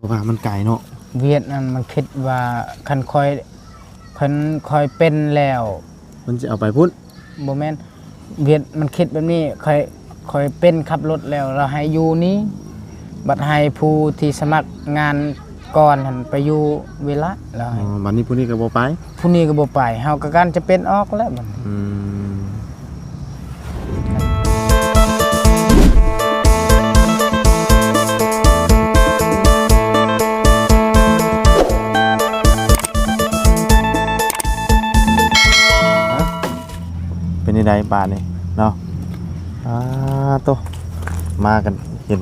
ເພາະວ່າມັນໄກເນາະ. ວຽດນັ້ນມັນຄິດວ່າຄັນຂ້ອຍ ຄັນຂ້ອຍເປັນແລ້ວ ມັນຊິເອົາໄປພຸ້ນ. ບໍ່ແມ່ນ ວຽດມັນຄິດແບບນີ້ ຂ້ອຍ ຂ້ອຍເປັນຂັບລົດແລ້ວ ລາວໃຫ້ຢູ່ນີ້ ບັດໃຫ້ຜູ້ທີ່ສະໝັກງານກ່ອນຫັ້ນໄປຢູ່ວິລະ ລາວໃຫ້. ອໍ ບັດນີ້ຜູ້ນີ້ກໍບໍ່ໄປ? ຜູ້ນີ້ກໍບໍ່ໄປ ເຮົາກໍການຈະເປັນອອກແລ້ວບັດນີ້. ອືມ ເປັນຈັ່ງໃດບາດນີ້ເນາະ? ອາໂຕ ມາກັນເຫັນ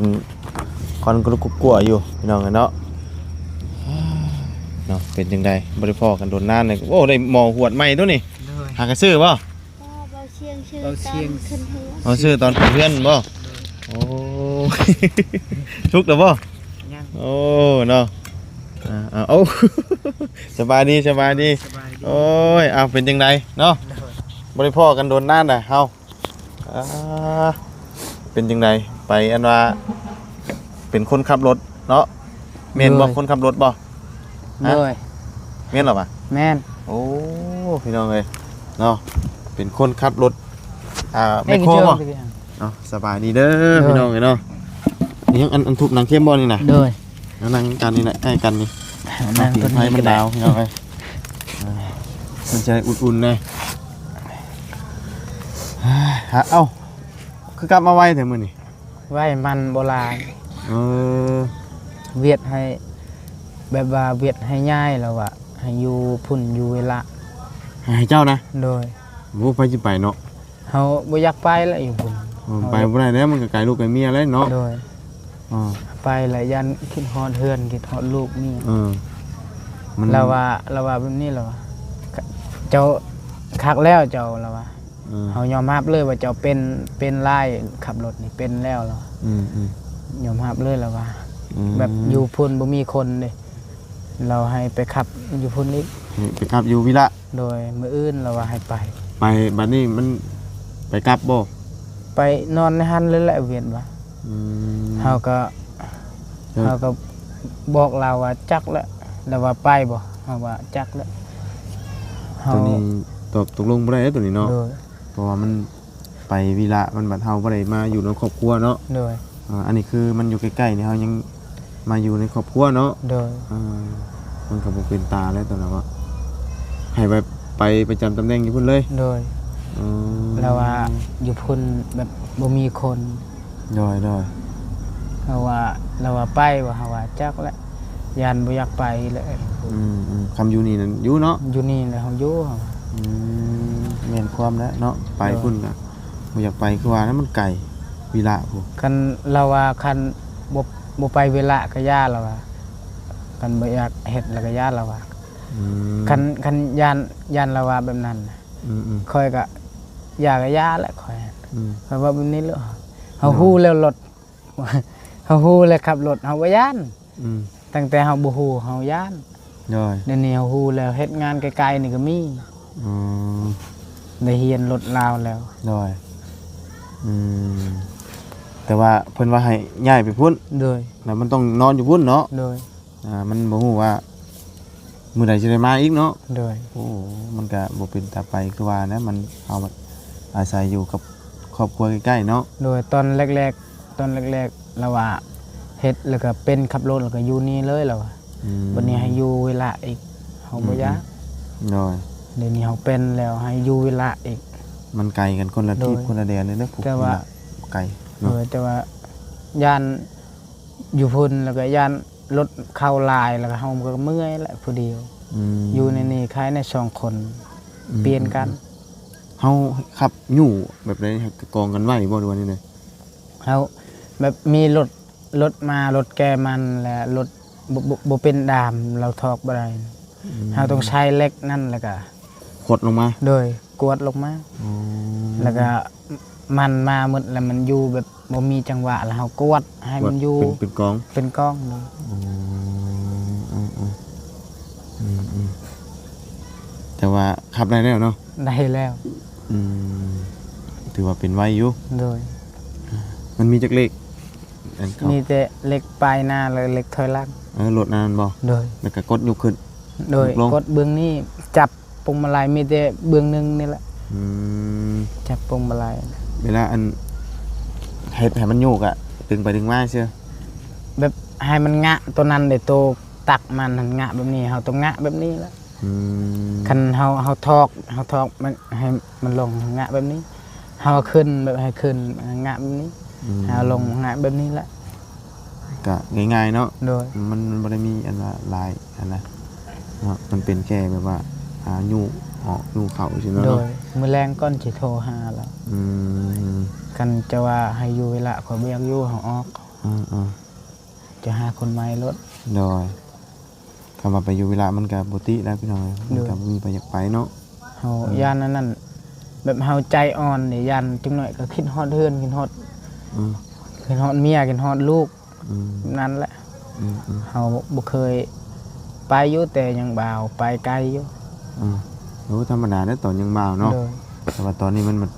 ຄວັນກະລຸກກຸກກົວຢູ່ ພີ່ນ້ອງເອີຍເນາະ. ເນາະ ເປັນຈັ່ງໃດ ບໍ່ໄດ້ພໍ້ກັນດົນນານເລີຍ. ໂອ້ ໄດ້ໝໍ້ຫວດໃໝ່ໂຕນີ້. ໂດຍ ຫາກະຊື້ບໍ່? ບໍ່ ເບົາຊຽງຊື້ ເບົາຊຽງ ຕອນຂຶ້ນເຮືອນ. ອໍ ຊື້ຕອນຂຶ້ນເຮືອນບໍ່? ໂດຍ ໂອ້ ສຸກແລ້ວບໍ່? ຍັງ. ໂອ້ ເນາະ ອ່າ ເອົາ ໂອ້ ສະບາຍດີ ສະບາຍດີ ສະບາຍດີ. ໂອ້ຍ ເອົາ ເປັນຈັ່ງໃດເນາະ? ໂດຍ ບໍ່ໄດ້ພໍ້ກັນດົນນານນະເຮົາ. ອ່າ ເປັນຈັ່ງໃດ ໄປອັນວ່າເປັນຄົນຂັບລົດເນາະ? ແມ່ນບໍ່? ໂດຍ ຄົນຂັບລົດບໍ່? ຮະ? ໂດຍ ແມ່ນລະວະ? ແມ່ນ. ໂອ້ ພີ່ນ້ອງເອີຍເນາະ ເປັນຄົນຂັບລົດ ອ່າ ແມັກໂຄບໍ່? ເນາະ ສະບາຍດີເດີ ໂດຍ ພີ່ນ້ອງເອີຍເນາະ. ອີຫຍັງ ອັນ ອັນທຸບໜັງເຂັມບໍ່ນີ້ນະ? ໂດຍ ມານັ່ງກັນນີ້ແຫຼະ ໃກ້ກັນນີ້ ນັ່ງ ຜິງໄຟມັນດາວ ພີ່ນ້ອງເອີຍ. ອ່າ ມັນຈະໄດ້ອຸ່ນໆແດ່. ເອົ້າ ຄືກັບມາໄວແທ້ມື້ນີ້? ໄວ ມັນບໍ່ຫຼາຍ. ເອີ ວຽດໃຫ້ ແບບວ່າວຽດໃຫ້ຍ້າຍ ລາວວ່າໃຫ້ຢູ່ພຸ້ນຢູ່ວິລະ. ໃຫ້ເຈົ້ານະ? ໂດຍ. ໂອ້ ໃຜຊິໄປເນາະ? ເຮົາບໍ່ຢາກໄປແລ້ວຢູ່ພຸ້ນ. ເອີ ເຮົາ ໄປບໍ່ໄດ້ແລ້ວ ມັນກໍໄກລູກໄກເມຍແລ້ວເນາະ. ໂດຍ. ອໍ ໄປແລ້ວຢ້ານຄິດຮອດເຮືອນ ຄິດຮອດລູກເມຍ. ເອີ ມັນ ລາວວ່າ ລາວວ່າແບບນີ້ ລາວວ່າ ເຈົ້າຄັກແລ້ວເຈົ້າ ລາວວ່າ. ເອີ ເຮົາຍອມຮັບເລີຍວ່າເຈົ້າເປັນ ເປັນຫຼາຍ ຂັບລົດນີ້ເປັນແລ້ວ ລາວວ່າ. ອືມໆ ຍອມຮັບເລີຍ ລາວວ່າ. ອືມ ແບບຢູ່ພຸ້ນບໍ່ມີຄົນເດ້ ລາວໃຫ້ໄປຂັບຢູ່ພຸ້ນອີກ ໃຫ້ໄປຂັບຢູ່ວິລະ. ໂດຍ ມື້ອື່ນລາວວ່າໃຫ້ໄປ. ໄປ ບັດນີ້ມັນໄປກັບບໍ່? ໄປນອນໃນຫັ້ນເລີຍແຫຼະ ວຽດວ່າ. ອືມ ເຮົາກໍ ເອີ ເຮົາກໍບອກລາວວ່າຈັກແຫຼະ ລາວວ່າໄປບໍ່? ເຮົາວ່າຈັກແຫຼະ. ເຮົາ ໂຕນີ້ຕອບຕົກລົງບໍ່ໄດ້ເດ້ໂຕນີ້ເນາະ. ໂດຍ. ເພາະວ່າມັນໄປວິລະ ມັນບັດເຮົາບໍ່ໄດ້ມາຢູ່ນຳຄອບຄົວເນາະ. ໂດຍ. ອ່າ ອັນນີ້ຄືມັນຢູ່ໃກ້ໆນີ້ ເຮົາຍັງມາຢູ່ໃນຄອບຄົວເນາະ. ໂດຍ. ອ່າ ມັນກໍບໍ່ເປັນຕາແລ້ວຕອນນັ້ນວ່າ ໃຫ້ແບບໄປປະຈຳຕຳແໜ່ງຢູ່ພຸ້ນເລີຍ. ໂດຍ. ອືມ ລາວວ່າຢູ່ພຸ້ນແບບບໍ່ມີຄົນ. ໂດຍໆ. ເຮົາວ່າ ລາວວ່າໄປບໍ່? ເຮົາວ່າຈັກແຫຼະ ຢ້ານບໍ່ຢາກໄປແຫຼະ. ອືມໆ ຄຳຢູ່ນີ້ນັ້ນຢູ່ເນາະ. ຢູ່ນີ້ແຫຼະເຮົາຢູ່. ອືມ ແມ່ນຄວາມແຫຼະເນາະ ໄປ ໂດຍ ພຸ້ນກະບໍ່ຢາກໄປ ຄືວ່ານັ້ນມັນໄກ ວິລະພຸ້ນ. ຄັນລາວວ່າຄັນບໍ່ ບໍ່ໄປວິລະກະຢ່າ ລາວວ່າ ຄັນບໍ່ຢາກເຮັດລະກະຢ່າ ລາວວ່າ. ອືມ ຄັນ ຄັນຢ້ານ ຢ້ານລາວວ່າແບບນັ້ນ. ອືມໆ ຂ້ອຍກະຢ່າກະຢ່າແຫຼະຂ້ອຍ. ອືມ ຂ້ອຍວ່າແບບນີ້ເລີຍ ເຮົາ ໂດຍ ຮູ້ແລ້ວລົດ ເຮົາຮູ້ແລ້ວຂັບລົດ ເຮົາບໍ່ຢ້ານ. ອືມ ຕັ້ງແຕ່ເຮົາບໍ່ຮູ້ເຮົາຢ້ານ. ໂດຍ. ດຽວນີ້ເຮົາຮູ້ແລ້ວ ເຮັດງານໄກໆນີ້ກໍມີ. ອືມ ໄດ້ຮຽນລົດລາວແລ້ວ. ໂດຍ. ອືມ ແຕ່ວ່າເພິ່ນວ່າໃຫ້ຍ້າຍໄປພຸ້ນ. ໂດຍ. ແລ້ວມັນຕ້ອງນອນຢູ່ພຸ້ນເນາະ. ໂດຍ. ອ່າ ມັນບໍ່ຮູ້ວ່າມື້ໃດຊິໄດ້ມາອີກເນາະ. ໂດຍ. ໂອ້ ມັນກະບໍ່ເປັນຕາໄປຄືວ່ານະ ມັນ ເຮົາອາໄສຢູ່ກັບຄອບຄົວໃກ້ໆເນາະ. ໂດຍ. ຕອນແລກໆ ຕອນແລກໆລາວວ່າເຮັດ ແລ້ວກະເປັນ ຂັບລົດ ແລ້ວກະຢູ່ນີ້ເລີຍ ລາວວ່າ. ອືມ ບັດນີ້ໃຫ້ຢູ່ວິລະອີກ ເຮົາບໍ່ຢາກ. ອືມໆ ໂດຍ. ດຽວນີ້ເຮົາເປັນແລ້ວ ໃຫ້ຢູ່ວິລະອີກ. ມັນໄກກັນຄົນລະ ໂດຍ ທີ່ຄົນລະແດນເລີຍເນາະ ແຕ່ວ່າ ໄກເນາະ. ໂດຍ. ແຕ່ວ່າຢ້ານຢູ່ພຸ້ນ ແລ້ວກະຢ້ານ ລົດເຂົ້າຫຼາຍ ແລ້ວກໍເຮົາກໍເມື່ອຍແຫຼະຜູ້ດຽວ. ອືມ ຢູ່ໃນນີ້ຂາຍໃນສອງຄົນ. ອືມ ປ່ຽນກັນ. ອືມ ເຮົາຂັບຍູ້ແບບໃດ ໃຫ້ກອງກັນໄວ້ບໍ່ ຫຼືວ່າແນວໃດ? ເຮົາແບບມີລົດ ລົດມາ ລົດແກ່ມັນ ແລະລົດບໍ່ ບໍ່ ບໍ່ເປັນດາມ ລາວຖອກບໍ່ໄດ້. ອືມ ເຮົາຕ້ອງໃຊ້ເຫຼັກນັ້ນ ແລ້ວກໍ ຂົດລົງມາ. ໂດຍ. ກວດລົງມາ. ອໍ ແລ້ວກໍມັນມາໝົດ ແລ້ວມັນຢູ່ແບບບໍ່ມີຈັງຫວະ ແລ້ວເຮົາກວດໃຫ້ມັນຢູ່ ເປັນ ເປັນກອງ ເປັນກອງ. ໂດຍ. ອໍ ເອີໆ ອືມໆ ແຕ່ວ່າຂັບໄດ້ແລ້ວເນາະ? ໄດ້ແລ້ວ. ອືມ ຖືວ່າເປັນໄວຢູ່. ໂດຍ. ມັນມີຈັກເລກ? ອັນເກົ່າ ມີແຕ່ເຫຼັກປາຍໜ້າ ແລະ ເຫຼັກຖອຍຫຼັງ. ເອີ ລົດອັນນັ້ນບໍ່? ໂດຍ. ແລ້ວກໍກົດຍົກຂຶ້ນ ໂດຍ ຍົກລົງ ກົດເບື້ອງນີ້ ຈັບພວງມາໄລມີແຕ່ເບື້ອງໜຶ່ງນີ້ແຫຼະ. ອືມ ຈັບພວງມາໄລ ເວລາອັນເຮັດໃຫ້ມັນໂຍກອະ ດຶງໄປດຶງມາຊື່ ແບບໃຫ້ມັນງະໂຕນັ້ນເດ້ ໂຕຕັກມັນຫັ້ນງະແບບນີ້ ເຮົາຕ້ອງງະແບບນີ້ແຫຼະ. ອືມ ຄັນເຮົາ ເຮົາຖອກ ເຮົາຖອກມັນໃຫ້ມັນລົງ ງະແບບນີ້ ເຮົາຂຶ້ນແບບໃຫ້ຂຶ້ນ ງະແບບນີ້ ອືມ ເຮົາລົງ ງະແບບນີ້ແຫຼະ. ກະງ່າຍໆເນາະ. ໂດຍ. ມັນ ມັນບໍ່ໄດ້ມີອັນວ່າຫຼາຍອັນນະເນາະ ມັນເປັນແຄ່ແບບວ່າ ອ່າ ຍູ້ອອກຍູ້ເຂົ້າຊື່ເນາະ. ໂດຍ. ມື້ແລງກ່ອນຊິໂທຫາລາວ. ອືມ ຄັນຈະວ່າໃຫ້ຢູ່ເວລາ ຂ້ອຍບໍ່ຢາກຢູ່ ເຮົາອອກ. ເອີໆ ຈະຫາຄົນໃໝ່ໂລດ. ໂດຍ. ຄຳວ່າໄປຢູ່ວິລະມັນກະບໍ່ຕິແລ້ວພີ່ນ້ອງເອີຍ ມັນກະ ໂດຍ ບໍ່ມີໃຜຢາກໄປເນາະ. ເຮົາ ເອີ ຢ້ານອັນນັ້ນ ແບບເຮົາໃຈອ່ອນເດ້ ຢ້ານຈັກໜ້ອຍກໍຄິດຮອດເຮືອນ ຄິດຮອດ ອືມ ຄິດຮອດເມຍ ຄິດຮອດລູກ. ອືມ ນັ້ນແຫຼະ. ອືມໆ ເຮົາບໍ່ເຄີຍໄປຢູ່ ແຕ່ຍັງບ່າວ ໄປໄກຢູ່. ອືມ ໂອ້ ທຳມະດາເດ້ຕອນຍັງບ່າວເນາະ. ໂດຍ. ແຕ່ວ່າຕອນນີ້ມັນ ມັນ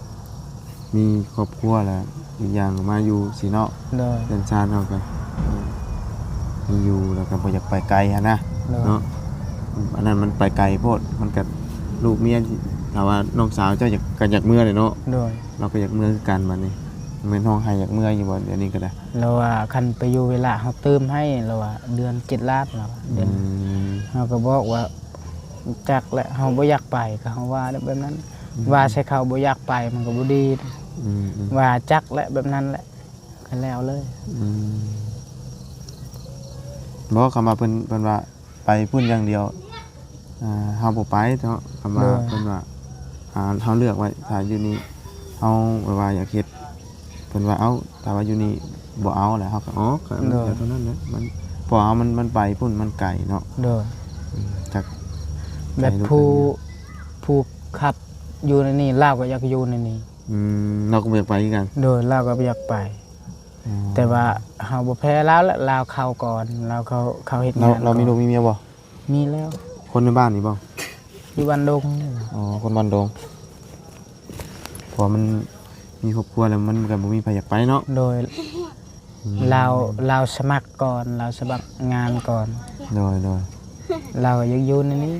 ມີຄອບຄົວແລ້ວ ອີກຢ່າງມາຢູ່ຊີ້ເນາະ. ໂດຍ. ເຮືອນຊານເຮົາກໍ ເອີ ມີຢູ່ ແລ້ວກໍບໍ່ຢາກໄປໄກຫັ້ນນະ. ໂດຍ. ເນາະ ອັນນັ້ນມັນໄປໄກໂພດ ມັນກໍລູກເມຍ ຖ້າວ່ານ້ອງສາວເຈົ້າຢາກ ກໍຢາກເມືອແຫຼະເນາະ. ໂດຍ. ລາວກໍຢາກເມືອຄືກັນບັດນີ້ ແມ່ນຮ້ອງໄຫ້ຢາກເມືອຢູ່ບໍ່ດຽວນີ້ກໍໄດ້? ລາວວ່າຄັນໄປຢູ່ເວລາເຮົາຕື່ມໃຫ້ ລາວວ່າເດືອນເຈັດລ້ານ ລາວວ່າເດືອນ. ອືມ ເຮົາກໍບອກວ່າ ຈັກແຫຼະ ເຮົາບໍ່ຢາກໄປ ກໍເຮົາວ່າແບບນັ້ນ. ອືມ ວ່າໃສ່ເຂົາບໍ່ຢາກໄປ ມັນກໍບໍ່ດີ. ອືມໆ ວ່າຈັກແຫຼະ ແບບນັ້ນແຫຼະ ກໍແລ້ວເລີຍ. ອືມ ບໍ່ ຄຳວ່າເພິ່ນ ເພິ່ນວ່າໄປພຸ້ນຢ່າງດຽວ ອ່າ ເຮົາບໍ່ໄປເນາະ. ຄຳວ່າ ໂດຍ ເພິ່ນວ່າ ອ່າ ເຮົາເລືອກໄວ້ ຖ້າຢູ່ນີ້ເຮົາແບບວ່າຢາກເຮັດ ເພິ່ນວ່າ ເອົ້າ ຖ້າວ່າຢູ່ນີ້ບໍ່ເອົາແລ້ວ ເຮົາກໍອອກ. ໂດຍ. ເທົ່ານັ້ນແຫຼະ ມັນ ເພາະວ່າເຮົາ ມັນ ມັນໄປພຸ້ນມັນໄກເນາະ. ໂດຍ. ອືມ ຈັກ ແບບ ໃຈລູກ ຜູ້ ຜູ້ຂັບຢູ່ໃນນີ້ ລາວກໍຢາກຢູ່ໃນນີ້. ອືມ ລາວກໍບໍ່ຢາກໄປຄືກັນ. ໂດຍ. ລາວກໍບໍ່ຢາກໄປ. ອໍ ແຕ່ວ່າເຮົາບໍ່ແພ້ລາວແຫຼະ ລາວເຂົ້າກ່ອນ ລາວເຂົ້າ ເຂົ້າເຮັດງານ. ລາວມີລູກມີເມຍບໍ່? ມີແລ້ວ. ຄົນໃນບ້ານນີ້ບໍ່? ຢູ່ບ້ານດົງ. ອໍ ຄົນບ້ານດົງ ເພາະວ່າມັນມີຄອບຄົວແລ້ວ ມັນກໍບໍ່ມີໃຜຢາກໄປເນາະ. ໂດຍ. ອືມ ລາວ ລາວສະໝັກກ່ອນ ລາວສະໝັກງານກ່ອນ. ໂດຍໆ ລາວກໍຢາກຢູ່ໃນນີ້.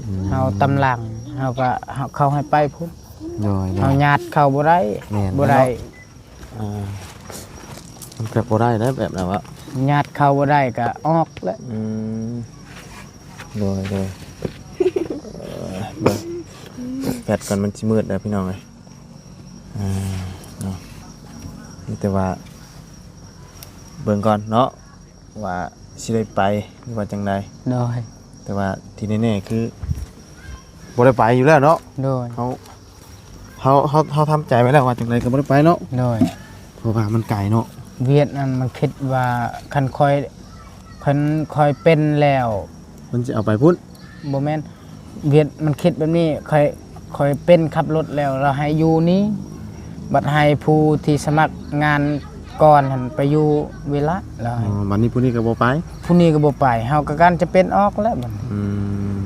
ອືມ ເຮົາຕາມຫຼັງ ເຮົາກໍ ເຮົາ ເຂົາໃຫ້ໄປພຸ້ນ. ໂດຍໆ ເຮົາຍາດເຂົາບໍ່ໄດ້. ແມ່ນ ບໍ່ໄດ້. ອ່າ ມັນກໍບໍ່ໄດ້ແຫຼະແບບນັ້ນວະ ຍາດເຂົາບໍ່ໄດ້ກໍອອກແຫຼະ. ອືມ ໂດຍໆ ເອີ ເບິ່ງແຟດກ່ອນ ມັນຊິມືດແລ້ວພີ່ນ້ອງເອີຍ. ອ່າ ເນາະ ມີແຕ່ວ່າເບິ່ງກ່ອນເນາະ ວ່າຊິໄດ້ໄປ ຫຼືວ່າຈັ່ງໃດ. ໂດຍ. ແຕ່ວ່າທີ່ແນ່ໆຄືບໍ່ໄດ້ໄປຢູ່ແລ້ວເນາະ. ໂດຍ. ເຮົາ ເຮົາ ເຮົາ ເຮົາທຳໃຈໄວ້ແລ້ວວ່າຈັ່ງໃດກໍບໍ່ໄດ້ໄປເນາະ. ໂດຍ. ເພາະວ່າມັນໄກເນາະ. ຫວຽດນັ້ນມັນຄິດວ່າຄັນຂ້ອຍ ຄັນຂ້ອຍເປັນແລ້ວ ມັນຊິເອົາໄປພຸ້ນ. ບໍ່ແມ່ນ ຫວຽດມັນຄິດແບບນີ້ ຂ້ອຍ ຂ້ອຍເປັນຂັບລົດແລ້ວ ລາວໃຫ້ຢູ່ນີ້ ບັດໃຫ້ຜູ້ທີ່ສະໝັກງານກ່ອນຫັ້ນໄປຢູ່ເວລາ ລາວໃຫ້. ອໍ ບັດນີ້ຜູ້ນີ້ກໍບໍ່ໄປ. ຜູ້ນີ້ກໍບໍ່ໄປ ເຮົາກໍການຈະເປັນອອກແລ້ວບັດນີ້. ອືມ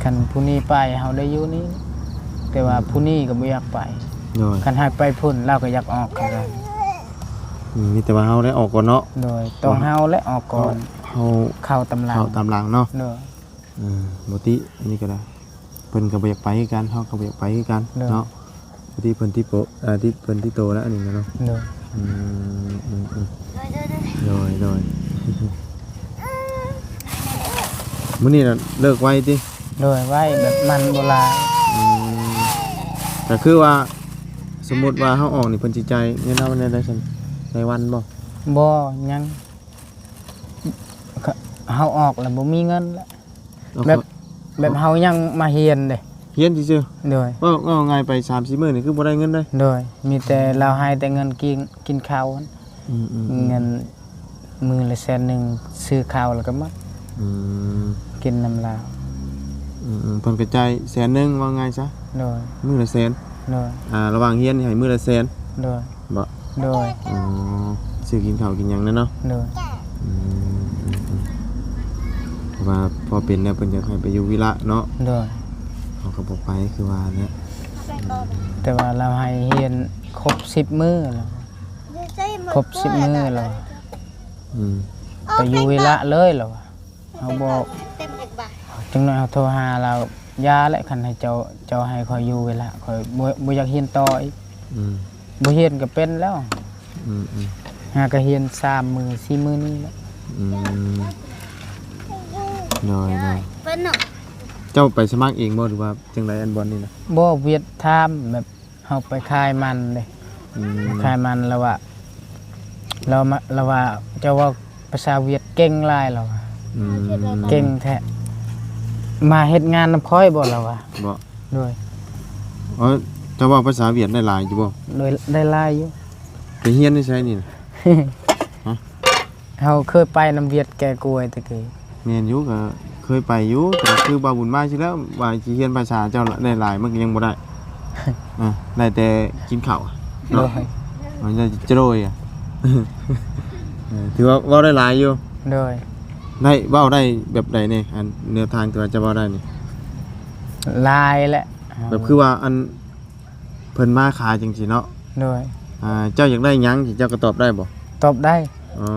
ຄັນຜູ້ນີ້ໄປ ເຮົາໄດ້ຢູ່ນີ້ ແຕ່ວ່າ ອືມ ຜູ້ນີ້ກໍບໍ່ຢາກໄປ. ໂດຍ. ຄັນໃຫ້ໄປພຸ້ນ ລາວກໍຢາກອອກຄືກັນ. ອືມ ມີແຕ່ວ່າເຮົາໄດ້ອອກກ່ອນເນາະ. ໂດຍ. ຕ້ອງເຮົາແຫຼະອອກກ່ອນ. ເຮົາ ເຮົາເຂົ້າຕາມຫຼັງ. ເຂົ້າຕາມຫຼັງເນາະ. ໂດຍ. ເອີ ບໍ່ຕິ ອັນນີ້ກໍໄດ້ ເພິ່ນກໍບໍ່ຢາກໄປຄືກັນ ເຮົາກໍບໍ່ຢາກໄປຄືກັນ. ໂດຍ. ເນາະ ບໍ່ຕິ ເພິ່ນຕິໂປ ເອີ ຕິ ເພິ່ນຕິໂຕແລ້ວອັນນີ້ນະເນາະ. ໂດຍ. ອືມ ອືມ ອືມ ໂດຍ ໂດຍ ໂດຍ. ມື້ນີ້ນະເລີກໄວຕິ? ໂດຍ ໄວ ແບບມັນບໍ່ຫຼາຍ. ອືມ ກໍຄືວ່າສົມມຸດວ່າເຮົາອອກນີ້ ເພິ່ນຊິຈ່າຍເງິນເຮົາແນວໃດຊັ້ນ ລາຍວັນບໍ່? ບໍ່ ຍັງ ເຮົາອອກແລ້ວບໍ່ມີເງິນແລ້ວ. ເອົາ ແບບ ເຂົາ ແບບເຮົາຍັງມາຮຽນເດ້. ຮຽນຊື່ໆ. ໂດຍ. ເວົ້າ ເວົ້າງ່າຍໄປ ສາມສີ່ມື້ນີ້ຄືບໍ່ໄດ້ເງິນເດ້. ໂດຍ. ມີແຕ່ລາວໃຫ້ແຕ່ເງິນກິນ ກິນເຂົ້າຫັ້ນ. ອືມໆໆ. ເງິນມື້ລະແສນໜຶ່ງ ຊື້ເຂົ້າແລ້ວກໍໝົດ. ອືມ. ກິນນຳລາວ. ອືມໆ. ເພິ່ນກໍຈ່າຍແສນໜຶ່ງ ເວົ້າງ່າຍຊະ. ໂດຍ. ມື້ລະແສນ. ໂດຍ. ອ່າ ລະຫວ່າງຮຽນນີ້ໃຫ້ມື້ລະແສນ. ໂດຍ. ບໍ່? ໂດຍ. ອໍ ຊື້ກິນເຂົ້າກິນຫຍັງແດ່ເນາະ. ໂດຍ. ອືມ ອືມ ອືມ ແຕ່ວ່າພໍເປັນແລ້ວເພິ່ນຢາກໃຫ້ໄປຢູ່ວິລະເນາະ. ໂດຍ. ເຮົາກໍບໍ່ໄປຄືວ່າແຫຼະ. ແຕ່ວ່າລາວໃຫ້ຮຽນຄົບສິບມື້ແລ້ວ. ຄົບສິບມື້ແລ້ວ ອືມ ໄປຢູ່ວິລະເລີຍແລ້ວວ່າ ເຮົາບໍ່ ຈັກໜ້ອຍເຮົາໂທຫາລາວ ຢ່າແຫຼະ ຄັນໃຫ້ເຈົ້າ ເຈົ້າໃຫ້ຂ້ອຍຢູ່ເວລາ ຂ້ອຍບໍ່ ບໍ່ຢາກຮຽນຕໍ່ອີກ ອືມ ບໍ່ຮຽນກໍເປັນແລ້ວ ອືມໆ ຫາກໍຮຽນສາມມື້ສີ່ມື້ນີ້ແຫຼະ ອືມ ໂດຍໆ ເພິ່ນເນາະ ເຈົ້າໄປສະໝັກເອງບໍ່ ຫຼືວ່າຈັ່ງໃດ ອັນບ່ອນນີ້ນະ? ບໍ່ ຫວຽດຖາມແບບ ເຮົາໄປຂາຍມັນເດ້ ອືມ ຂາຍມັນ ລາວວ່າ ລາວມາ ລາວວ່າ ເຈົ້າເວົ້າພາສາຫວຽດເກັ່ງຫຼາຍ ລາວວ່າ ອືມ ເກັ່ງແທ້ ມາເຮັດງານນຳຂ້ອຍບໍ່ ລາວວ່າ ບໍ່ ໂດຍ ເອີ ເຈົ້າເວົ້າພາສາຫວຽດໄດ້ຫຼາຍຢູ່ບໍ່? ໂດຍ ໄດ້ຫຼາຍຢູ່ ໄປຮຽນຢູ່ໃສນີ້ນະ? ຮະ? ເຮົາເຄີຍໄປນຳຫວຽດແກ່ກວຍແຕ່ກີ້ ແມ່ນຢູ່ ກໍເຄີຍໄປຢູ່ ແຕ່ຄືບ່າວບຸນມາຊິແລ້ວ ວ່າຊິຮຽນພາສາເຈົ້າໄດ້ຫຼາຍ ມັນກໍຍັງບໍ່ໄດ້ ອ່າ ໄດ້ແຕ່ກິນເຂົ້າເນາະ ໂດຍ ມັນຈະໂຈຍອະ ເອີ ຖືວ່າເວົ້າໄດ້ຫຼາຍຢູ່ ໂດຍ ໄດ້ ເວົ້າໄດ້ແບບໃດແດ່ ອັນແນວທາງທີ່ວ່າຈະເວົ້າໄດ້ນີ້? ຫຼາຍແຫຼະ ແບບຄືວ່າອັນ ເພິ່ນມາຂາຍຈັ່ງຊີ້ເນາະ ໂດຍ ອ່າ ເຈົ້າຢາກໄດ້ຫຍັງ ເຈົ້າກໍຕອບໄດ້ບໍ່? ຕອບໄດ້ ອໍ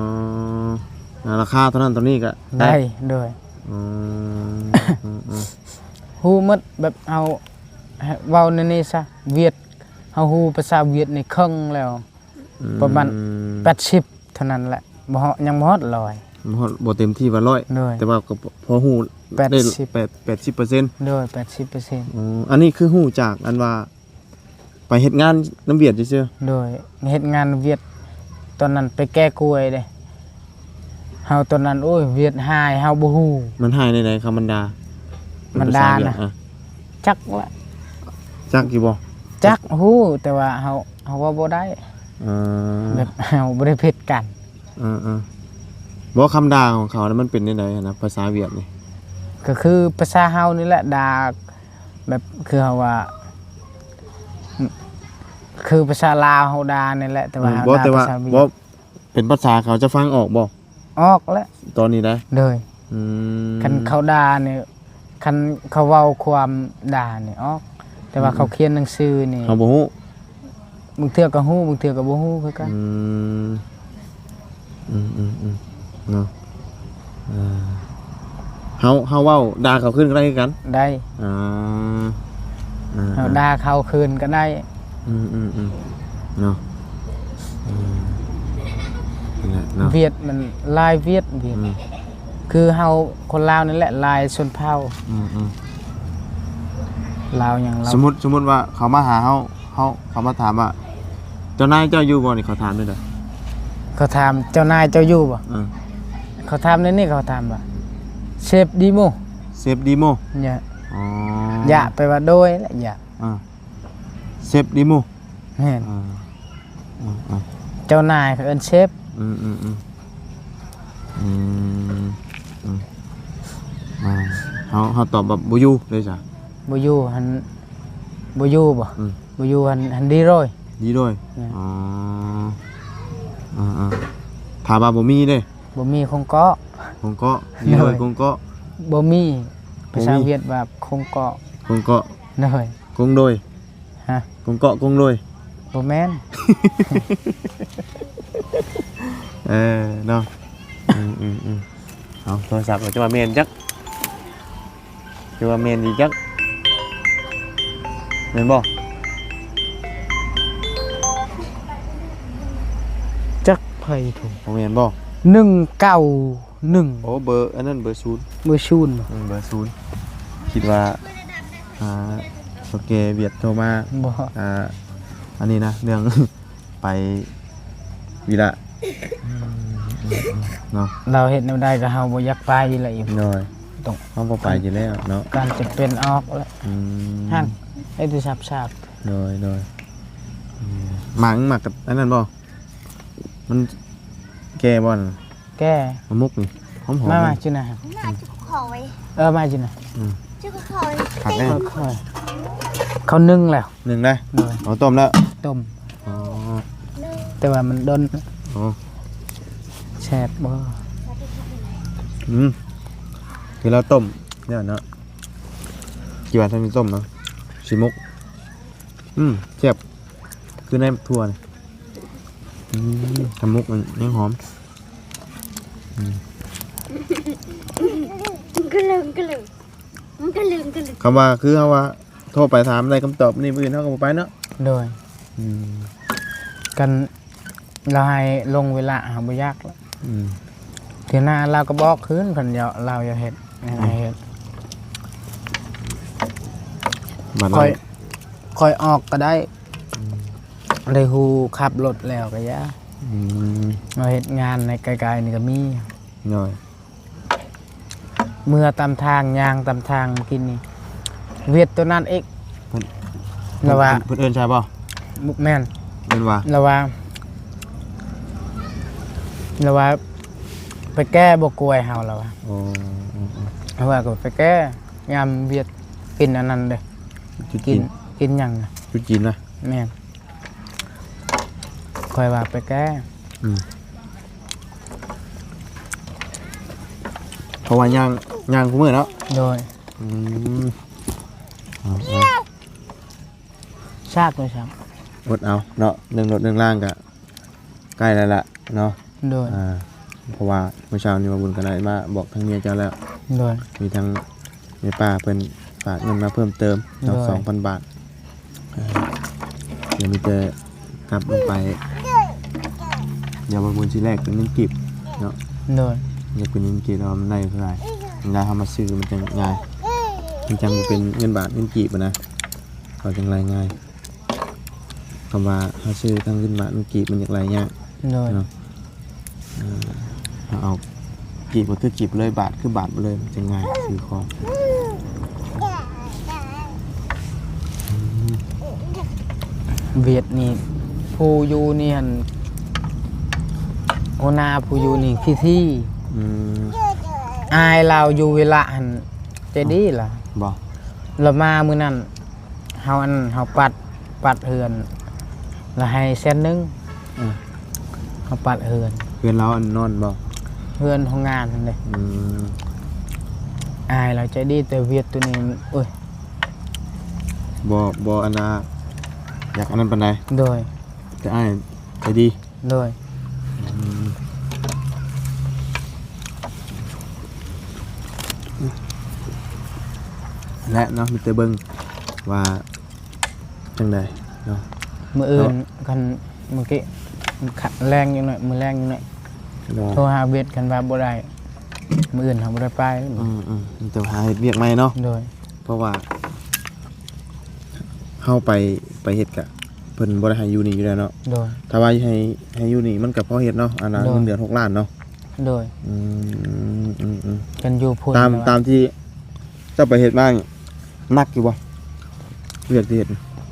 ອ່າ ລາຄາເທົ່ານັ້ນເທົ່ານີ້ກໍໄດ້ ໄດ້ ໂດຍ ອໍ ເອີໆ ຮູ້ໝົດ ແບບເຮົາ ເວົ້າແນວນີ້ຊະ ຫວຽດ ເຮົາຮູ້ພາສາຫວຽດນີ້ເຄິ່ງແລ້ວ ອືມ ປະມານແປດສິບເທົ່ານັ້ນແຫຼະ ບໍ່ຮອດ ຍັງບໍ່ຮອດຮ້ອຍ ບໍ່ຮອດ ບໍ່ເຕັມທີ່ວ່າຮ້ອຍ ໂດຍ ແຕ່ວ່າກໍພໍຮູ້ ແປດສິບ ໄດ້ແປດ ແປດສິບເປີເຊັນ ໂດຍ ແປດສິບເປີເຊັນ ອໍ ອັນນີ້ຄືຮູ້ຈາກອັນວ່າ ໄປເຮັດງານນຳຫວຽດຊື່ໆ ໂດຍ ເຮັດງານຫວຽດ ຕອນນັ້ນໄປແກ່ກວຍເດ້ ເຮົາຕອນນັ້ນ ໂອ້ຍ ຫວຽດຮ້າຍ ເຮົາບໍ່ຮູ້ ມັນຮ້າຍແນວໃດຄຳບັນດາ ບັນດານະ ພາສາຫວຽດ ອ່ະ ຈັກລະ ຈັກຢູ່ບໍ່? ຈັກ ຮູ້ ແຕ່ວ່າເຮົາ ເຮົາເວົ້າບໍ່ໄດ້ ເອີ ແບບເຮົາບໍ່ໄດ້ຜິດກັນ ເອີໆ ບໍ່ ຄຳດ່າຂອງເຂົານະ ມັນເປັນແນວໃດຫັ້ນນະ ພາສາຫວຽດນີ້? ກໍຄືພາສາເຮົານີ້ແຫຼະ ດ່າ ແບບຄືເຮົາວ່າ ຄືພາສາລາວເຮົາດ່ານີ້ແຫຼະ ແຕ່ວ່າ ອືມ ເຮົາ ບໍ່ ແຕ່ວ່າ ພາສາຫວຽດ ບໍ່ ເປັນພາສາເຂົາ ເຈົ້າຟັງອອກບໍ່? ອອກແຫຼະ ຕອນນີ້ນະ ໂດຍ ອືມ ຄັນເຂົາດ່ານີ້ ຄັນເຂົາເວົ້າຄວາມດ່ານີ້ອອກ ແຕ່ວ່າ ອືມ ເຂົາຂຽນໜັງສືນີ້ ເຮົາບໍ່ຮູ້ ບາງເທື່ອກໍຮູ້ ບາງເທື່ອກໍບໍ່ຮູ້ຄືກັນ ອືມ ອືມໆໆ ເນາະ ເອີ ເຮົາ ເຮົາເວົ້າດ່າເຂົາຄືນກໍໄດ້ຄືກັນ ໄດ້ ອ່າ ອ່າ ເຮົາດ່າເຂົາຄືນກໍໄດ້ ອືມໆໆ ເນາະ ອືມ ນັ້ນແຫຼະເນາະ ຫວຽດມັນຫຼາຍ ຫວຽດ ຫວຽດ ອືມ ຄືເຮົາຄົນລາວນີ້ແຫຼະ ຫຼາຍຊົນເຜົ່າ ອືມໆ ລາວຫຍັງລາວ ສົມມຸດ ສົມມຸດວ່າເຂົາມາຫາເຮົາ ເຮົາ ເຂົາມາຖາມວ່າ ເຈົ້ານາຍເຈົ້າຢູ່ບໍ່ນີ້ ເຂົາຖາມແນວໃດ? ເຂົາຖາມ ເຈົ້ານາຍເຈົ້າຢູ່ບໍ່? ເອີ ເຂົາຖາມແນວນີ້ ເຂົາຖາມວ່າ ເຊບດີໂມ? ເຊບດີໂມ? ຍະ ອໍ ຍະ ແປວ່າໂດຍ ແລະ ຍະ ອ່າ ເຊບດີໂມ? ແມ່ນ ອ່າ ເຈົ້ານາຍເຂົາເອີ້ນເຊບ ອືມໆໆ ອືມ ອືມ ອ່າ ເຮົາ ເຮົາຕອບວ່າບໍ່ຢູ່ເລີຍຊະ ບໍ່ຢູ່ຫັ້ນ ບໍ່ຢູ່ບໍ່? ອືມ ບໍ່ຢູ່ຫັ້ນ ຫັ້ນດີໂດຍ ດີໂດຍ ແມ່ນ ອໍ ອ່າໆ ຖ້າວ່າບໍ່ມີເດ້? ບໍ່ມີຄົງເກາະ ຄົງເກາະ ດີໂດຍ ໂດຍ ຄົງເກາະ ບໍ່ມີ ຄົງມີ ພາສາຫວຽດວ່າຄົງເກາະ ຄົງເກາະ ໂດຍ ຄົງໂດຍ ຮະ ກົງເກາະກົງໂດຍ ບໍ່ແມ່ນ ເອີ ເນາະ ອືມໆໆ ເອົາ ໂທລະສັບ ຈະວ່າແມ່ນຈັກ ຈະວ່າແມ່ນອີກຈັກ ແມ່ນບໍ່? ຈັກໃຜໂທ ບໍ່ແມ່ນບໍ່? ໜຶ່ງເກົ້າ ໜຶ່ງ ໂອ້ ເບີອັນນັ້ນເບີສູນ ເບີສູນບໍ່? ອືມ ເບີສູນ ຄິດວ່າ ອ່າ ເຖົ້າແກ່ຫວຽດໂທມາ ບໍ່ ອ່າ ອັນນີ້ນະ ເລື່ອງໄປວິລະ ອືມ ເນາະ ລາວເຮັດແນວໃດກໍເຮົາບໍ່ຢາກໄປລະອີກ ໂດຍ ຕ້ອງ ເຮົາບໍ່ໄປຢູ່ແລ້ວເນາະ ການຈຳເປັນອອກລະ ອືມ ຫັ້ນ ໄອ້ໂທລະສັບສາບ ໂດຍ ໂດຍ ອືມ ໝາກ ໝາກອັນນັ້ນບໍ່? ມັນແກ່ບໍ່ນັ້ນ? ແກ່ ມາໝົກນີ້ ຫອມໆ ມາ ມາ ມາ ຈິນນະ ມາຈຸກຂ້ອຍ ເອີ ມາຈິນນະ ອືມ ຈຸກຂ້ອຍ ຄັກແດ່ ຂ້ອຍ ເຂົາໜຶ້ງແລ້ວ ໜຶ້ງໄດ້ ໂດຍ ເອົາຕົ້ມແລ້ວ ຕົ້ມ ອໍ ແຕ່ວ່າມັນດົນ ອໍ ແຊບບໍ່? ອືມ ຄືລາວຕົ້ມນີ້ເນາະ ກິນຫວານທຳຕົ້ມເນາະ ຊິໝົກ ອືມ ແຊບ ຄືໃນໝາກຖົ່ວນີ້ ອືມ ທຳໝົກມັນຍັງຫອມ. ອືມ ກະເລີງກະເລີງ ມັນກະເລີງກະເລີງ. ຄຳວ່າ ຄືເຮົາວ່າ ໂທໄປຖາມໄດ້ຄຳຕອບນີ້ ມື້ອື່ນເຮົາກໍບໍ່ໄປເນາະ. ໂດຍ. ອືມ ຄັນລາວໃຫ້ລົງເວລາ ເຮົາບໍ່ຢາກລະ. ອືມ ເທື່ອໜ້າລາວກໍບອກຄືນ ຄັນຢາກ ລາວຢາກເຮັດ ໃຫ້ເຮັດ. ບັດ ຂ້ອຍ ລາວ ຂ້ອຍອອກກໍໄດ້. ອືມ ໄດ້ຮູ້ຂັບລົດແລ້ວກໍຢ່າ. ອືມ ມາເຮັດງານໃນໄກໆນີ້ກໍມີ. ໂດຍ. ເມືອຕາມທາງ ຍ່າງຕາມທາງກິນນີ້ ຫວຽດໂຕນັ້ນອີກ. ເພິ່ນ ລະວ່າ ເພິ່ນ ເພິ່ນເອີ້ນໃສ່ບໍ່? ແມ່ນ ເອີ້ນວ່າ ລະວ່າ ລະວ່າໄປແກ້ບໍ່ກວຍເຮົາ ລະວ່າ. ໂອ້ ລະວ່າກໍໄປແກ້ ຍາມຫວຽດກິນອັນນັ້ນເດ້. ຈຸດຈີນ ກິນ ກິນຫຍັງນະ? ຈຸດຈີນນະ? ແມ່ນ. ຂ້ອຍວ່າໄປແກ້. ອືມ ເພາະວ່າຍ່າງ ຍ່າງຄູ່ມື້ເນາະ. ໂດຍ. ອືມ ເອົາ ເອົາ ຊາກໂດຍຊ້ຳ ອົດເອົາເນາະ. ເລື່ອງລົດເລື່ອງລາງກະໃກ້ແລ້ວລະເນາະ. ໂດຍ. ອ່າ ເພາະວ່າມື້ເຊົ້ານີ້ບ່າວບຸນກໍໄດ້ມາບອກທາງເມຍເຈົ້າແລ້ວ. ໂດຍ. ມີທາງແມ່ປ້າເພິ່ນຝາກເງິນມາເພີ່ມເຕີມເນາະ. ໂດຍ. ສອງພັນບາດ. ເອີ ດຽວມີແຕ່ກັບລົງໄປ ດຽວບ່າວບຸນຊິແລກເປັນເງິນກີບເນາະ. ໂດຍ. ແລກເປັນເງິນກີບແລ້ວມັນໄດ້ເທົ່າໃດ ເວລາເຮົາມາຊື້ມັນຈັ່ງງ່າຍ ມັນຈັ່ງບໍ່ເປັນເງິນບາດເງິນກີບນະ ເຂົາຈັ່ງໄລ່ງ່າຍ. ຄຳວ່າເຮົາຊື້ທັງເງິນບາດເງິນກີບມັນຢາກໄລ່ຍາກ. ໂດຍ. ເນາະ ເອີ ເຮົາເອົາກີບກໍຄືກີບເລີຍ ບາດຄືບາດໄປເລີຍ ມັນຈັ່ງງ່າຍຊື້ຂອງ. ຫວຽດນີ້ ຜູ້ຢູ່ນີ້ຫັ້ນ ຫົວໜ້າຜູ້ຢູ່ນີ້ຂີ້ຖີ່. ອືມ ອ້າຍລາວຢູ່ວິລະຫັ້ນໃຈດີລະ. ບໍ່ ລາວມາມື້ນັ້ນ ເຮົາອັນ ເຮົາປັດ ປັດເຮືອນ ລະໃຫ້ແສນໜຶ່ງ. ອືມ ເຮົາປັດເຮືອນ ເຮືອນລາວອັນນອນບໍ່? ເຮືອນໂຮງງານຫັ້ນເດ້. ອືມ ອ້າຍລາວໃຈດີ ແຕ່ຫວຽດໂຕນີ້ ໂອ້ຍ ບໍ່ ບໍ່ອັນນ່າ ຢາກອັນນັ້ນປານໃດ. ໂດຍ. ແຕ່ອ້າຍໃຈດີ. ໂດຍ. ອືມ ແລະເນາະ ມີແຕ່ເບິ່ງວ່າຈັ່ງໃດເນາະ. ມື້ອື່ນ ເນາະ ຄັນມື້ກີ້ ແລງຢູ່ໜ້ອຍ ມື້ແລງຢູ່ໜ້ອຍ. ໂດຍ. ໂທຫາຫວຽດ ຄັນວ່າບໍ່ໄດ້ ມື້ອື່ນເຮົາບໍ່ໄດ້ໄປ. ອືມໆ ມີແຕ່ຫາເຮັດວຽກໃໝ່ເນາະ. ໂດຍ. ເພາະວ່າເຮົາໄປ ໄປເຮັດກະ ເພິ່ນບໍ່ໄດ້ໃຫ້ຢູ່ນີ້ຢູ່ແລ້ວເນາະ. ໂດຍ. ຖ້າວ່າໃຫ້ ໃຫ້ຢູ່ນີ້ມັນກະພໍເຮັດເນາະ ອັນນ່າ. ໂດຍ. ເງິນເດືອນຫົກລ້ານເນາະ. ໂດຍ. ອືມ ອືມໆ ເພິ່ນຢູ່ພຸ້ນ. ຕາມ ຕາມທີ່ເຈົ້າໄປເຮັດມານີ້ ໜັກຢູ່ບໍ່ ວຽກທີ່ເຮັດ?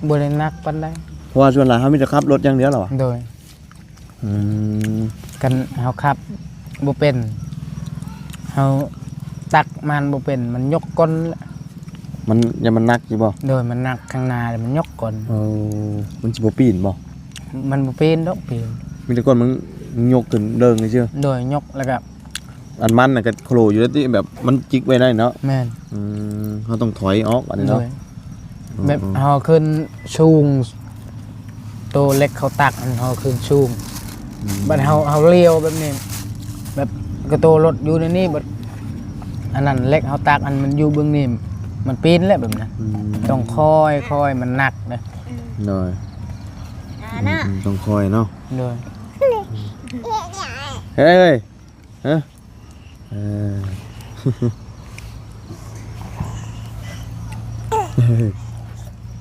ບໍ່ໄດ້ໜັກປານໃດ ເພາະວ່າສ່ວນຫຼາຍເຮົາມີແຕ່ຂັບລົດຢ່າງດຽວແລ້ວຫວາ. ໂດຍ. ອືມ ຄັນເຮົາຂັບບໍ່ເປັນ ເຮົາຕັກມັນບໍ່ເປັນ ມັນຍົກກົ້ນ. ມັນ ຢ້ານມັນໜັກຢູ່ບໍ່? ໂດຍ. ມັນໜັກຂ້າງໜ້າ ແລ້ວມັນຍົກກົ້ນ. ເອີ ມັນຊິບໍ່ປີນບໍ່? ມັນບໍ່ປີນດອກ ປີນ ມີແຕ່ກ້ອນມັນຍົກຂຶ້ນເດີງຊື່. ໂດຍ. ຍົກແລ້ວກະ ອັນມັນນະກະໂຄລຢູ່ແລ້ວຕິ ແບບມັນຈິກໄວ້ໄດ້ເນາະ. ແມ່ນ. ອືມ ເຮົາຕ້ອງຖອຍອອກອັນນີ້ເນາະ. ໂດຍ. ແບບເຮົາຂຶ້ນສູງ ໂຕເຫຼັກເຂົາຕັກຫັ້ນເຮົາຂຶ້ນສູງ. ອືມ ບັດເຮົາ ເຮົາລ້ຽວແບບນີ້ ແບບກະໂຕລົດຢູ່ໃນນີ້ ບັດອັນນັ້ນເຫຼັກເຮົາຕັກຫັ້ນມັນຢູ່ເບື້ອງນີ້ ມັນປີນແລ້ວແບບນັ້ນ. ອືມ ຕ້ອງຄ່ອຍໆ ມັນໜັກເດ້. ໂດຍ. ອືມ ອືມ ຕ້ອງຄ່ອຍເນາະ. ໂດຍ. ເຮີ້ຍ ຮະ ເອີ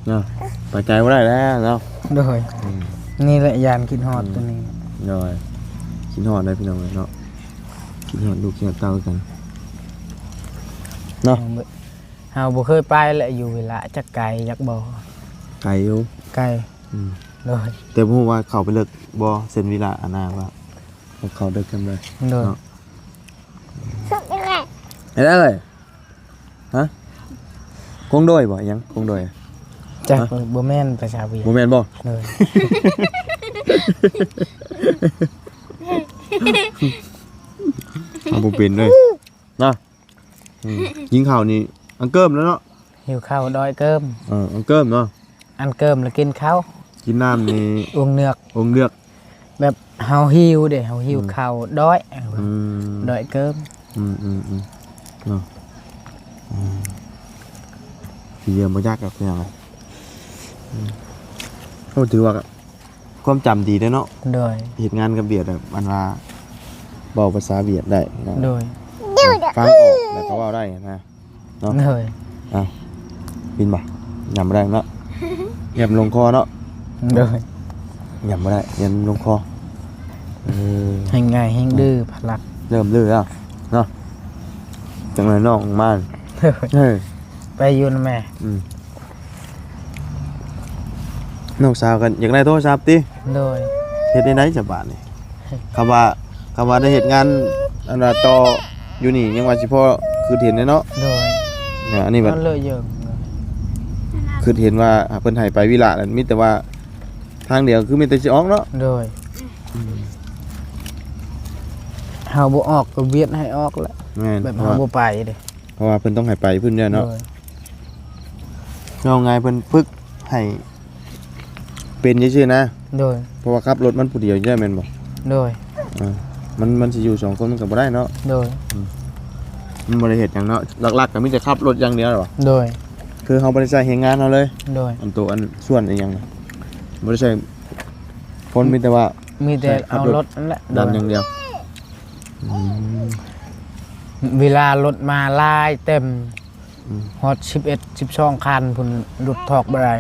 ເນາະ ໄປໄກບໍ່ໄດ້ແລ້ວເນາະ. ໂດຍ. ອືມ ນີ້ແຫຼະຢ້ານຄິດຮອດ ອືມ ໂຕນີ້. ໂດຍ. ຄິດຮອດໄດ໋ພີ່ນ້ອງເອີຍເນາະ ຄິດຮອດລູກ ຄິດຮອດເຕົ້າຄືກັນເນາະ. ເຮົາບໍ່ເຄີຍໄປແຫຼະ ຢູ່ວິລະ ຈັກໄກຈັກບໍ່. ໄກຢູ່ ໄກ. ອືມ ໂດຍ. ແຕ່ບໍ່ຮູ້ວ່າເຂົ້າໄປເລິກບໍ່ ເສັ້ນວິລະ ອັນນ່າ ວ່າ ເຂົ້າເດີກກັນເລີຍ. ໂດຍ. ເນາະ ເຮັດໄດ້ເລີຍ. ຮະ ຄົງໂດຍບໍ່? ຫຍັງຄົງໂດຍ? ຈັກ. ຮະ ບໍ່ແມ່ນພາສາຫວຽດ. ບໍ່ແມ່ນບໍ່? ໂດຍ. ເອົາບໍ່ເປັນເລີຍເນາະ. ອືມ ກິນເຂົ້ານີ້ອັງເກີມແລ້ວເນາະ. ຫິວເຂົ້າດອຍເກີມ. ເອີ ອັງເກີມເນາະ. ອັນເກີມແລ້ວກິນເຂົ້າ ກິນນ້ຳນີ້ ອົງເໜືອກ ອົງເໜືອກ. ແບບ ເຮົາຫິວເດ້ ເຮົາຫິວ ອືມ ເຂົ້າດ້ອຍ ອືມ ດ້ອຍເກີມ ອືມໆໆ ເນາະ ອືມ ຊິເຍື່ອບໍ່ຢາກດອກ ພີ່ນ້ອງ ອືມ ໂອ້ ຖືວ່າຄວາມຈຳດີເດ້ເນາະ ໂດຍ ເຮັດງານກັບຫວຽດແບບ ອັນວ່າເວົ້າພາສາຫວຽດໄດ້ເນາະ ໂດຍ ຟັງອອກ ແລ້ວກໍເວົ້າໄດ້ນະ. ເນາະ ໂດຍ ເອົາ ກິນບໍ່? ຍຳບໍ່ໄດ້ເນາະ ຍຳລົງຄໍເນາະ ໂດຍ ຍຳບໍ່ໄດ້ ຍຳລົງຄໍ ເອີ ແຮງງ່າຍແຮງດື້ ພະລັກ ເລີ່ມດື້ແລ້ວເນາະ ຈັກໜ່ອຍນ້ອງມາ ໂດຍ ເອີ ໄປຢູ່ນຳແມ່ ອືມ ນ້ອງສາວກໍຢາກໄດ້ໂທລະສັບຕິ ໂດຍ ເຮັດແນວໃດສະບາດນີ້? ຄຳວ່າ ຄຳວ່າໄດ້ເຮັດງານ ອັນວ່າຕໍ່ຢູ່ນີ້ ຍັງວ່າຊິພໍຄິດເຫັນແດ່ເນາະ ໂດຍ ນະ ອັນນີ້ບັດ ມັນເລີຍເຢີກ ຄິດເຫັນວ່າ ອາ ເພິ່ນໃຫ້ໄປວິລະນັ້ນ ມີແຕ່ວ່າທາງດຽວ ຄືມີແຕ່ຊິອອກເນາະ ໂດຍ ອືມ ເຮົາບໍ່ອອກກໍຫວຽດໃຫ້ອອກແຫຼະ ແມ່ນ ແບບເຮົາບໍ່ໄປເດ້ ເພາະວ່າເພິ່ນຕ້ອງໃຫ້ໄປພຸ້ນແຫຼະເນາະ ໂດຍ ເວົ້າງ່າຍເພິ່ນຝຶກໃຫ້ ເປັນຊື່ໆນະ ໂດຍ ເພາະວ່າຂັບລົດມັນຜູ້ດຽວຢູ່ແລ້ວແມ່ນບໍ່? ໂດຍ ເອີ ມັນ ມັນຊິຢູ່ສອງຄົນມັນກໍບໍ່ໄດ້ເນາະ ໂດຍ ອືມ ມັນບໍ່ໄດ້ເຮັດຫຍັງເນາະ ຫຼັກໆກໍມີແຕ່ຂັບລົດຢ່າງດຽວແຫຼະ ໂດຍ ຄືເຮົາບໍ່ໄດ້ໃຊ້ແຮງງານເຮົາເລີຍ ໂດຍ ອັນໂຕ ອັນສ່ວນອີ່ຫຍັງ ບໍ່ໄດ້ໃຊ້ຄົນ ມີແຕ່ວ່າ ມີແຕ່ເອົາລົດນັ້ນແຫຼະ ດັນຢ່າງດຽວ ອືມ ເວລາລົດມາຫຼາຍເຕັມ ອືມ ຮອດສິບເອັດ ສິບສອງຄັນພຸ້ນ ຫຼຸດຖອກບໍ່ໄດ້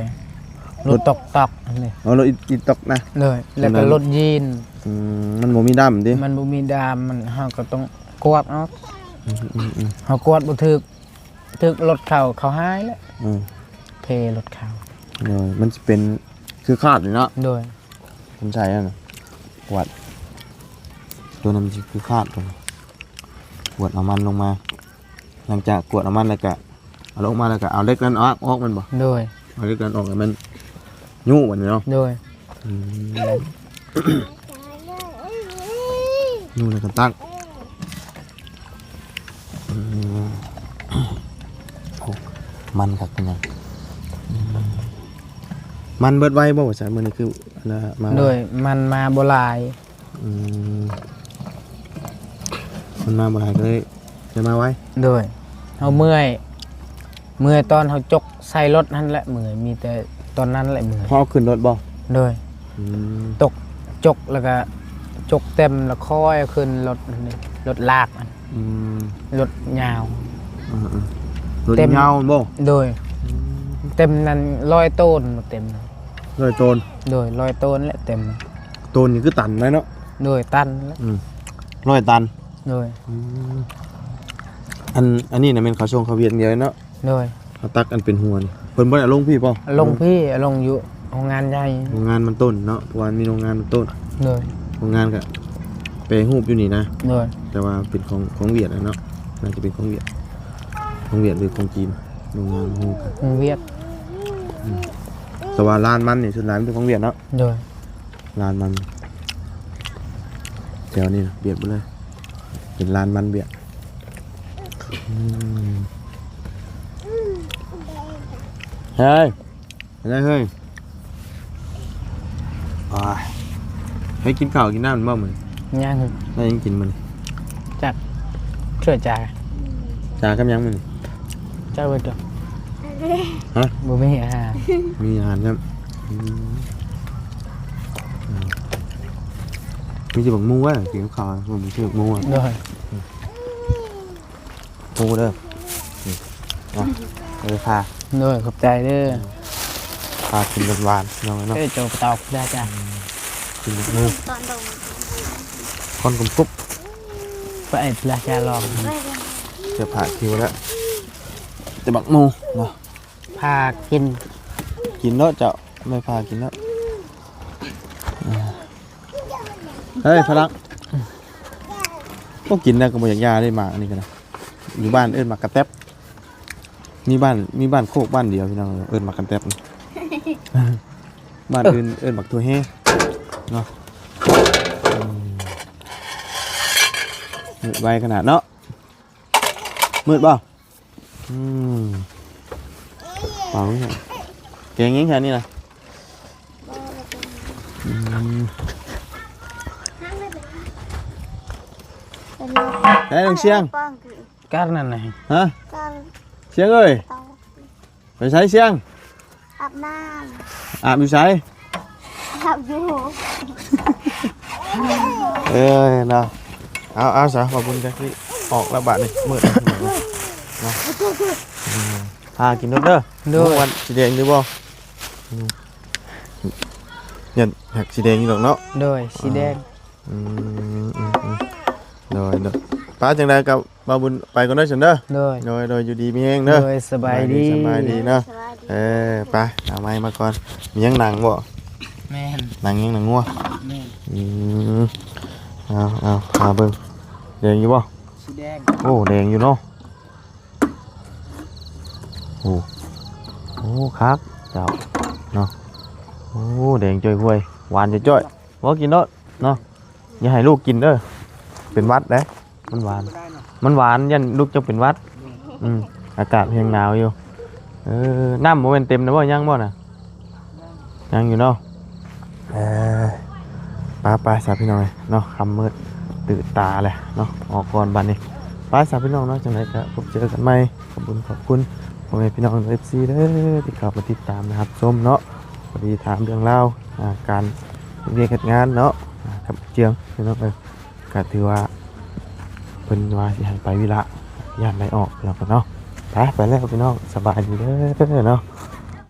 ລົດ ລົດຕອກໆ ນີ້ ເອົາລົດອີຕອກນະ ໂດຍ ແລ້ວກໍລົດຢີນ ອືມ ມັນບໍ່ມີດຳຕິ ມັນບໍ່ມີດຳ ມັນ ເຮົາກໍຕ້ອງກວດເອົາ ອືມໆໆ ເຮົາກວດບໍ່ຖືກ ຖືກລົດເຂົາ ເຂົາຫາຍແລ້ວ ອືມ ເພລົດເຂົາ ໂດຍ ມັນຊິເປັນຄືຂາດນີ້ເນາະ ໂດຍ ມັນໃສ່ຫັ້ນນະ ກວດ ຕົວນັ້ນມັນຊິຄືຂາດ ຕົວນັ້ນ ກວດເອົາມັນລົງມາ ຫຼັງຈາກກວດເອົາມັນແລ້ວກະ ເອົາລົງມາແລ້ວກະເອົາເຫຼັກນັ້ນອອກ ອອກແມ່ນບໍ່? ໂດຍ ເອົາເຫຼັກນັ້ນອອກໃຫ້ມັນຍູ້ບັດນີ້ເນາະ ໂດຍ ອືມ ຍູ້ແລ້ວກໍຕັກ ອືມ ໂອ້ ມັນຄັກເປັນຫຍັງ ອືມ ມັນເບິດໄວບໍ່ວ່າຊັ້ນ ມື້ນີ້ຄືອັນນ່າມາ ໂດຍ ມັນມາບໍ່ຫຼາຍ ອືມ ມັນມາບໍ່ຫຼາຍກໍເລີຍໄດ້ມາໄວ ໂດຍ ເຮົາເມື່ອຍ ເມື່ອຍຕອນເຮົາຈົກໃສ່ລົດຫັ້ນແຫຼະເມື່ອຍ ມີແຕ່ຕອນນັ້ນແຫຼະເມື່ອຍ ພໍເອົາຂຶ້ນລົດບໍ່? ໂດຍ ອືມ ຕົກ ຈົກແລ້ວກໍຈົກເຕັມແລ້ວຄ່ອຍເອົາຂຶ້ນລົດຫັ້ນເດ ລົດລາກ ອືມ ລົດຍາວ ເອີໆ ລົດ ເຕັມ ຍາວແມ່ນບໍ່? ໂດຍ ອືມ ເຕັມນັ້ນຮ້ອຍໂຕນ ເຕັມ ຮ້ອຍໂຕນ ໂດຍ ຮ້ອຍໂຕນແຫຼະເຕັມ ໂຕນນີ້ຄືຕັນໄດ໋ເນາະ ໂດຍ ຕັນແຫຼະ ອືມ ຮ້ອຍຕັນ ໂດຍ ອືມ ອັນ ອັນນີ້ນະແມ່ນເຂົາສົ່ງເຂົ້າຫວຽດຢ່າງດຽວເນາະ ໂດຍ ເຂົາຕັກອັນເປັນຫົວນີ້ ເພິ່ນບໍ່ໄດ້ເອົາລົງພີ້ບໍ່? ລົງພີ້ ລົງຢູ່ໂຮງງານໃຫຍ່ ໂຮງງານມັນຕົ້ນເນາະ ເພາະວ່າມີໂຮງງານມັນຕົ້ນ ໂດຍ ໂຮງງານກະແປຮູບຢູ່ນີ້ນະ ໂດຍ ແຕ່ວ່າເປັນຂອງ ຂອງຫວຽດຫັ້ນເນາະ ໜ້າຈະເປັນຂອງຫວຽດ ຂອງຫວຽດ ຫຼືຂອງຈີນ ໂຮງງານ ຂອງຫວຽດ ອືມ ແຕ່ວ່າລານມັນນີ້ສ່ວນຫຼາຍເປັນຂອງຫວຽດເນາະ ໂດຍ ລານມັນ ແຖວນີ້ນະ ຫວຽດເບິດເລີຍ ເປັນລານມັນຫວຽດ ອືມ ເຮີ້ຍ ເປັນໄງເຮີ້ຍ? ໂອ້ຍ ໃຫ້ກິນເຂົ້າກິນນ້ຳບໍ່ມື້ນີ້? ຍັງ ໄດ້ຫຍັງກິນມື້ນີ້? ຈັກ ຊ່ວຍຈາ ຈາກັບຫຍັງມື້ນີ້? ຈັກເບິດດອກ ຮະ? ບໍ່ມີອາຫານ ມີອາຫານນຳ ອືມ ມີແຕ່ບັກໝູ່ ກິນກັບເຂົ້າ ບໍ່ມີແຕ່ບັກໝູ່ ໂດຍ ໝູ່ເດີ ນີ້ ເອົາໄປຜ່າ ໂດຍ ຂອບໃຈເດີ ຜ່າກິນຫວານໆ ນ້ອງເນາະ ເອີ ໂຈກະຕອກໄດ້ຈ້າ ກິນໝູ່ ຄວັນກຸບໆ ໄປລະຈາລອງ ຈະຜ່າຄິວແລ້ວ ແຕ່ບັກໝູ່ເນາະ ຜ່າກິນ ກິນເນາະເຈົ້າ ໄດ້ຜ່າກິນເນາະ ເຮີ້ຍ ພະລັກ ໂອ້ ກິນແລ້ວກໍບໍ່ຢາກຢ່າເດ້ ໝາກອັນນີ້ກໍໄດ້ ຢູ່ບ້ານເອີ້ນໝາກກະແຕັບ ມີບ້ານ ມີບ້ານໂຄກບ້ານດຽວ ພີ່ນ້ອງ ເອີ້ນໝາກກະແຕັບ ບ້ານອື່ນເອີ້ນໝາກຖົ່ວແຮ່ເນາະ ອືມ ມືດໄວຂະໜາດເນາະ ມືດບໍ່? ອືມ ເປົ່າຫຍັງ ແກງຫຍັງແທ້ນີ້ນະ? ອືມ ໃຫ້ນ້ອງຊຽງ ການນັ້ນນະ ຮະ ການ ຊຽງເອີຍ ເຕົາ ໄປໃສຊຽງ? ອາບນ້ຳ ອາບຢູ່ໃສ? ອາບຢູ່ ເອີຍເນາະ ເອົາ ເອົາຊະ ວ່າບຸນຈັກຊິອອກແລ້ວບາດນີ້ ມືດເນາະ ອືມ ຫາກິນໂລດເດີ ໂດຍ ໝູ່ວັນສີແດງຢູ່ບໍ່? ອືມ ຍັນຫາກສີແດງຢູ່ດອກເນາະ ໂດຍ ສີແດງ ອືມ ອືມ ອືມ ໂດຍ ໂດຍ ໄປ ຈັ່ງໃດກໍ ບ່າວບຸນໄປກ່ອນເດີຊັ້ນເດີ ໂດຍ ໂດຍ ໂດຍ ຢູ່ດີມີແຮງເດີ ໂດຍ ສະບາຍດີ ສະບາຍດີເນາະ ສະບາຍດີ ເອີ ໄປ ເອົາໄມ້ມາກ່ອນ ມີຫຍັງນັ່ງບໍ່? ແມ່ນ ນັ່ງຫຍັງ ນັ່ງງົວ ແມ່ນ ອືມ ເອົາ ເອົາ ພາເບິ່ງ ແດງຢູ່ບໍ່? ສີແດງ ໂອ້ ແດງຢູ່ເນາະ ໂອ້ ໂອ້ ຄັກເຈົ້າເນາະ ໂອ້ ແດງຈ້ອຍຫ້ວຍ ຫວານຈ້ອຍໆ ບໍ່ ກິນໂລດເນາະ ຢ່າໃຫ້ລູກກິນເດີ ເປັນຫວັດເດ້ ມັນຫວານ ມັນຫວານ ຢ້ານລູກເຈົ້າເປັນຫວັດ ອືມ ອາກາດແຮງໜາວຢູ່ ເອີ ນ້ຳບໍ່ແມ່ນເຕັມແລ້ວບໍ່? ຍັງບໍ່ນະ? ຍັງຢູ່ເນາະ ເອີ ໄປໆ ຊະພີ່ນ້ອງເອີຍເນາະ ຄ່ຳມືດ ຕື່ນຕາແລ້ວເນາະ ອອກກ່ອນບາດນີ້ ໄປຊະພີ່ນ້ອງເນາະ ຈັ່ງໃດກໍພົບເຈີກັນໃໝ່ ຂອບຄຸນ ຂອບຄຸນພໍ່ແມ່ພີ່ນ້ອງ ເອັຟຊີ ເດີ ທີ່ເຂົ້າມາຕິດຕາມ ແລະ ຮັບຊົມເນາະ ພໍດີຖາມເລື່ອງລາວ ອ່າ ການເຮັດວຽກເຮັດງານເນາະ ອ່າ ກັບເຈືອງ ພີ່ນ້ອງເອີຍ ກໍຖືວ່າເພິ່ນວ່າຊິໃຫ້ໄປວິລະ ຢ້ານໄດ້ອອກພີ່ນ້ອງເນາະ ໄປ ໄປແລ້ວພີ່ນ້ອງ ສະບາຍດີເດີເນາະ.